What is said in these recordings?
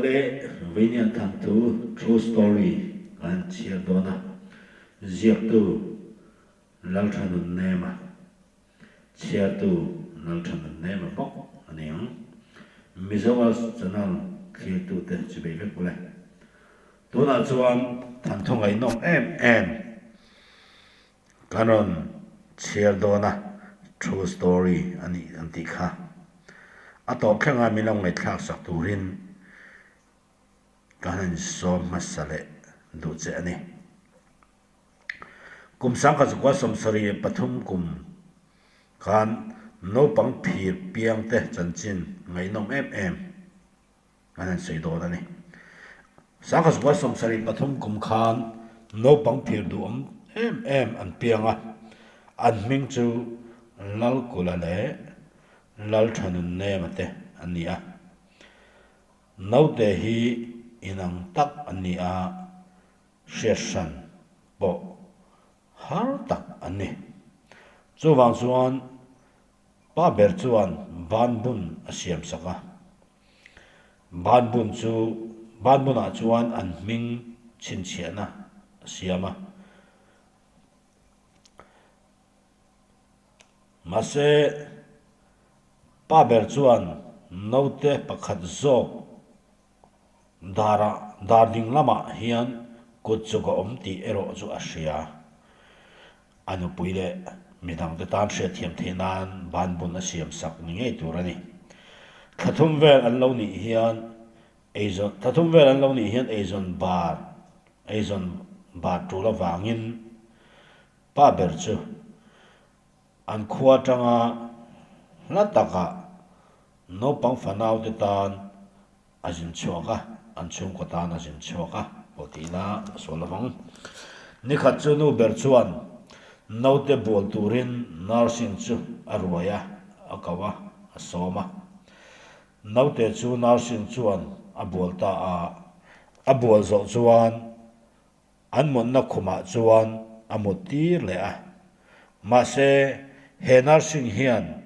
Awle, Vainian Thanthu True Story kan chhiar dawn a, ziaktu Lalthanunnema, chhiartu Lalthanunnema bawk a ni ang. Mizoas channel thlirtute chu bei vek ule. Tunah chuan Thanthu ngaihnawm em em Kan rawn chhiar dawn a, true story a nih an tih kha. A tawp thlenga min lo ngaihthlak sak turin ka han insawm hmasa leh duh che a ni. Kum 1973 kum khan naupang phir piangte chanchin ngaihnawm em em An han sawi dawn a ni. 1973 kum khan naupang phir duhawm em em an piang a, an hming chu Lalkula leh Lalthanunnema te an ni a. Naute hi inang tak an ni a, hriat hran pawh har tak an ni. Chuvang chuan Pa ber chuan ban bun a siam sak a. Ban bun chu ban bunah chuan an hming chhinchhiahna a siam a. Mahse, pa ber chuan naute pakhat zawk darah dar ding lamah hian kut chuk a awm tih erawh chu a hria. A nupui leh midangte tan hriatthiam theih nan banbun a siam sak ni ngei tur a ni. Thla thum vel an lo nih hian eizawn thla thum vel an lo nih hian eizawn bar eizawn bar tul avangin pa ber chu an khua atanga hla takah naupang fanaute tan a zin chhuak a, an chhungkaw tan a zin chhuak a, aw tih ila a sual lovang. Nikhat chu nu ber chuan naute bual turin nursing chu a ruai a, a ko a, a sawm a. Naute chu nursing chuan a bual ta a, a bual zawh chuan an mutna khumah chuan a mut tir leh a. Mahse, he nursing hian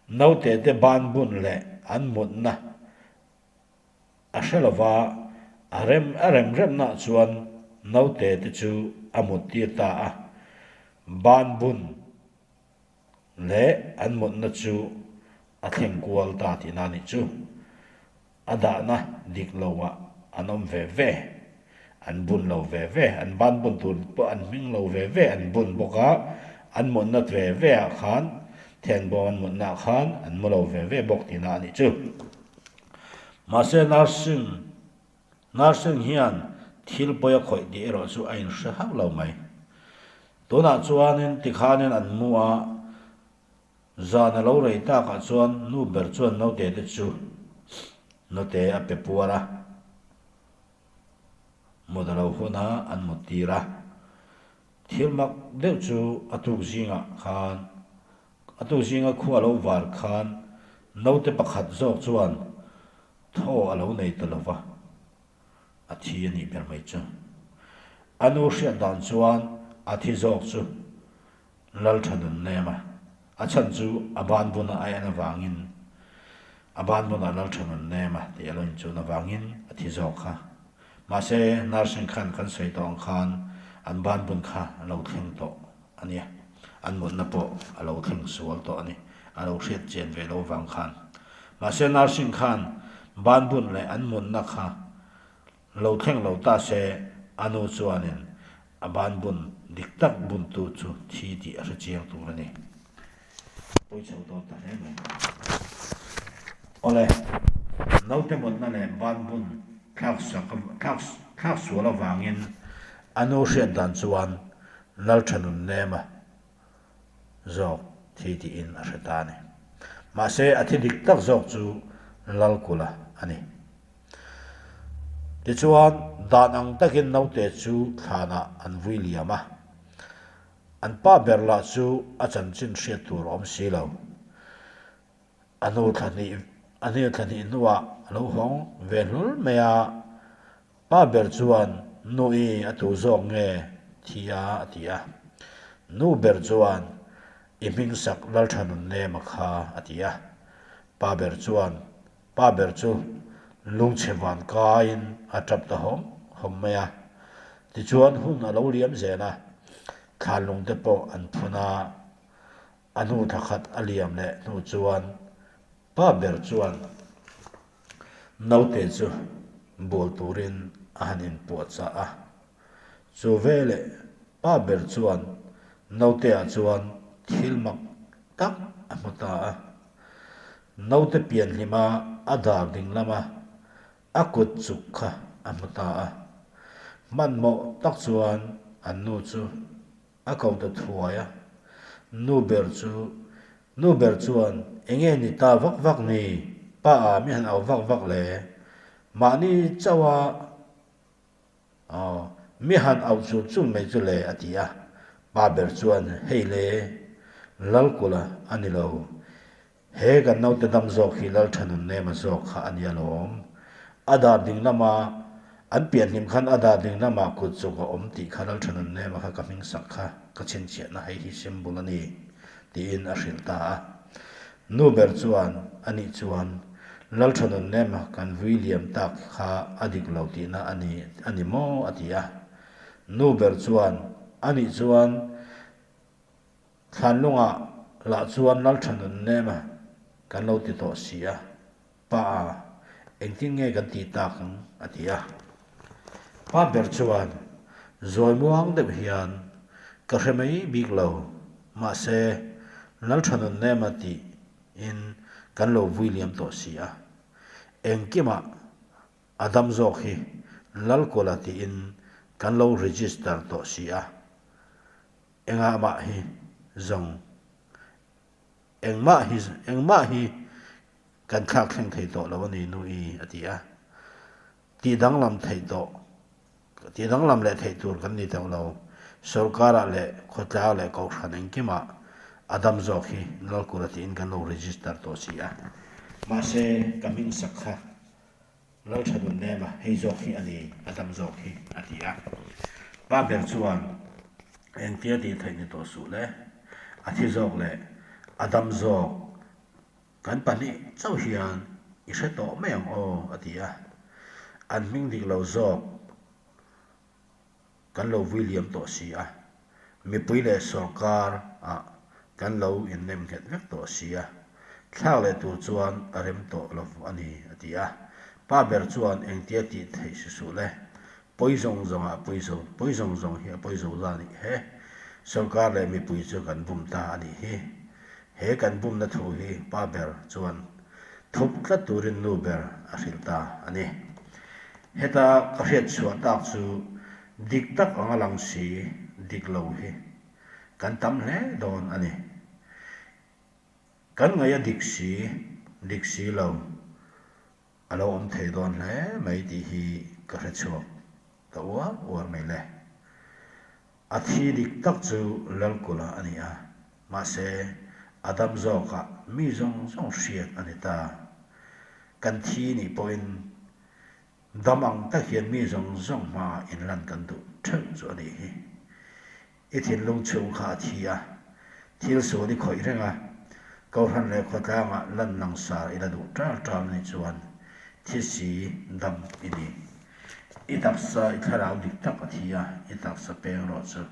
Naute te ban bun leh an mutna a hre lova, a rem a rem remna chuan naute te chu a mut tir ta a. Ban bun leh an mutna chu a thleng kual ta tihna a nih chu. A dahna dik loah an awm ve ve, an bun lo ve ve, an ban bun tur pawh an hming lo ve ve an bun bawk a, an mutna ve ve ah khan thianbawm an mutna ah khan an mu lo ve ve bawk tihna a nih chu. Mahse nursing nursing hian thil pawi a khawih tih erawh chu a inhre hauh lo mai. Tunah chuanin tikhanin an mu a, Zan a lo rei takah chuan nu ber chuan naute te chu naute a pe puar a, mut a lo hun a, an mut tir a. Thil mak deuh chu a tuk zingah khan, a tuk zinga khua a lo var khan naute pakhat zawk chuan thaw a lo nei ta lo va, a thi a nih ber mai chu. A nu hriat dan chuan a thi zawk chu Lal tha nun nem a, a chhan chu a ban buna a en avangin a ban buna lal tha nun nem a tih a lo inchun avangin a thi zawk kha. Mahse, nursing khan kan sawi tawh ang khan an ban bun kha a lo thleng tawh a nia, an mutna pawh a lo thleng sual tawh a ni, a lo hriat chian ve lo vang khan. Mahse, nursing khan ban bun leh an mutna kha Lo thleng lo ta se, a nu chuanin a ban bun dik tak buntu chu thi tih a hre chiang tur a ni. Pawi chho dawn ta hle mai. Awle, naute mutna leh ban bun thlak sak thlak thlak sual avangin a nu hriat dan chuan Lalthanunnem-a zawk thi tiin a hre ta a ni. Mahse, a thi dik tak zawk chu Lalkula a ni. Tichuan, dan ang takin naute chu thlanah an vui liam a. An pa ber lah chu a chanchin hriat tur a awm si lo. A nu thla hnih a hnu thla hnih hnuah a lo hawng ve hlul mai a. Pa ber chuan nu i a tu zawk nge thi a a ti a. Nu ber chuan i hming sak Lalthanun Nema kha a ti a. Pa ber chuan Pa ber chu Lungchhe van kaiin a tap ta hawm hawm mai a. Tichuan hun a lo liam zel a, thlanlung te pawh an phun a, a hnu thla khat a liam leh hnu chuan pa ber chuan naute chu bual turin a han inpuahchah a. Chu veleh pa ber chuan naute-ah chuan thil mak tak a hmu ta a. Naute pianhlima a dar ding lama a kut chuk kha a hmu ta a. Hmanhmawh tak chuan an nu chu a ko ta thuai a. Nu ber chu, Nu ber chuan, Enge ni ta vak vak ni? Pa a mi han au vak vak le. Mahni chauh a Aw, mi han auh chul chul mai chu le, a ti a. Pa ber chuan, Hei le, Lalkula a ni lo. He kan naute dam zawk hi Lalthanun Nema zawk kha a ni alawm. A dar ding lama an pianhlim khan a dar ding lamah kut chuk a awm tih kha Lalthanun Nema kha ka hming sak kha ka chhinchhiahna hei hi symbol a ni, tiin a hrilh ta a. Nu ber chuan, Anih chuan, Lalthanun Nema kan vui liam tak kha a dik lo tihna a ni a ni maw? a ti a. Nu ber chuan, Anih chuan, Thlanlungah lah chuan Lalthanun Nema kan lo ti tawh si a, Pa a, engtin nge kan tih tak ang? a ti a. Pa ber chuan, Zawi muang deuh hian ka hre mai bik lo, mahse Lalthanun Nema tiin kan lo vui liam tawh si a. Engkimah a dam zawk hi Lalkawla tiin kan lo register tawh si a. Engah mah hi zawng Engmah hi engmah hi kan thlak thleng thei tawh lo a ni nu i, a ti a. Tih danglam theih tawh, tih danglam leh theih tur kan ni tawh lo. Sorkarah leh khawtlang leh kohhran engkimah a dam zawk hi Lalkura tiin kan lo register tawh si a. Mahse, ka hming sak kha Lalthanun Nema hei zawk hi a ni, a dam zawk hi, a ti a. Pa ber chuan, Engtia tih theih ni tawh suh le, a thi zawk leh a dam zawk kan pahnih chauh hian i hre tawh mai ang aw, a ti a. An hming dik lo zawk kan lo vui liam tawh si a, mipui leh sorkar ah kan lo innem nghet vek tawh si a, thlak leh tur chuan a rem tawh lo a ni, a ti a. Pa ber chuan engtia tih theih si suh le, pawi zawng zawng ah pawi zo, pawi zawng zawng hi a pawi zo la nih he, sorkar leh mipui chu kan bum ta a nih hi. He kan bumna thu hi pa ber chuan thup tlat turin nu ber a hrilh ta a ni. Heta ka hriat chhuah tak chu dik tak anga lang si dik lo hi kan tam hle dawn a ni. Kan ngaih a dik si, dik si lo a lo awm thei dawn hle mai tih hi ka hre chhuak ta uar uar mai le. A thi dik tak chu Lalkula a ni a, mahse a dam zawkah mi zawng zawng hriat a ni ta. Kan thi nih pawhin dam ang tak hian mi zawng zawng hmaah inlan kan duh theuh chu a nih hi. I thinlung chhung kha a thi a, thil sual i khawih reng a, Kohhran leh khawtlangah lan langsar i la duh ṭal ṭal nih chuan thi si dam i ni. I taksa i thlarau dik tak a thi a, i taksa peng rawh chu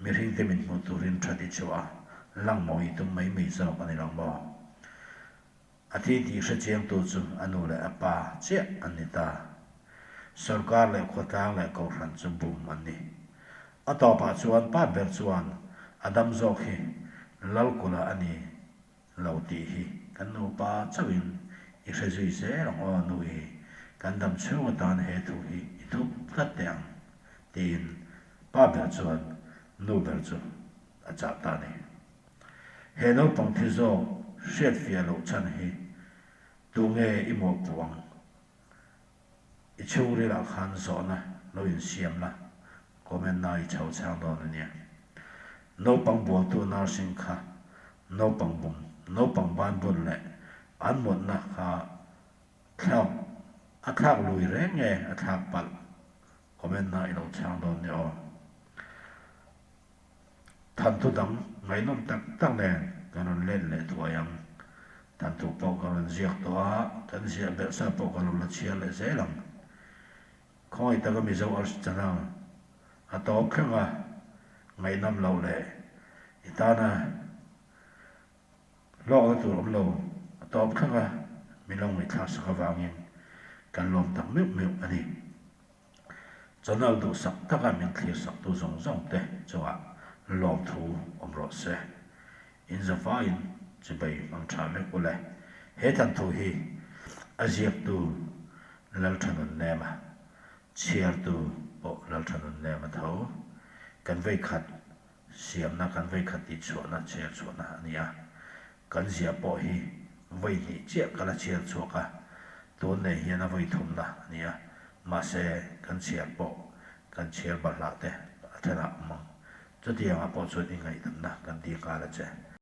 mihringte min hmuh turin ṭhat i chhuah a, lang mawi i tum mai mai zawk a ni lo maw? A thi tih hre chiangtu chu a nu leh a pa chiah an ni ta. Sorkar leh khawtlang leh kohhran chu bum an ni. A tawpah chuan pa ber chuan a dam zawk hi Lalkula a ni lo tih hi kan nupa chauhin i hre zui zel ang aw nu i, kan dam chhung atan he thu hi i thup tlat teh ang tiin pa ber chuan nu ber chu a chah ta a ni. He naupang thi zawk hriatfiah loh chhan hi tunge i mawhpuh ang? I chhungrilah khan zawhna lo insiam la, comment na i chho chhang dawn a nia. Naupang bualtu nursing kha naupang bum, naupang ban bun leh an mutna kha thlak a thlak lui reng nge a thlak palh? Comment na i lo chhang dawn nia aw. Thanthu dang ngaihnawm tak tak nen kan rawn let leh thuai ang. Thantu pawh ka rawn ziak tawh a, kan ziah belh sa pawh ka lo la chhiar leh zel ang. Khawngaih taka Mizo Arts Channel a tawp thleng a, ngaihnawm loh leh i tana hlawkna tur awm lo a tawp thleng a, min lo ngaihthlak sak avangin kan lawm tak meuh meuh a ni. Channel duhsak taka min thlir saktu zawng zawng te chungah lawmthu awm rawh se. In zavaiin chibei hmang tha vek u le. He thanthu hi a ziaktu Lalthanun Nema, chhiartu pawh Lalthanun Nema tho. Kan veikhat siamna, kan veikhat tihchhuahna, chhiar chhuahna a ni a. Kan ziah pawh hi vawi hnih chiah ka la chhiar chhuak a, tun nei hian a vawi thumna a ni a, mahse kan chhiar pawh kan chhiar balhlah te a thenah awm ang. Chutiangah pawh chuan i ngaihdamna kan ti nghal a che.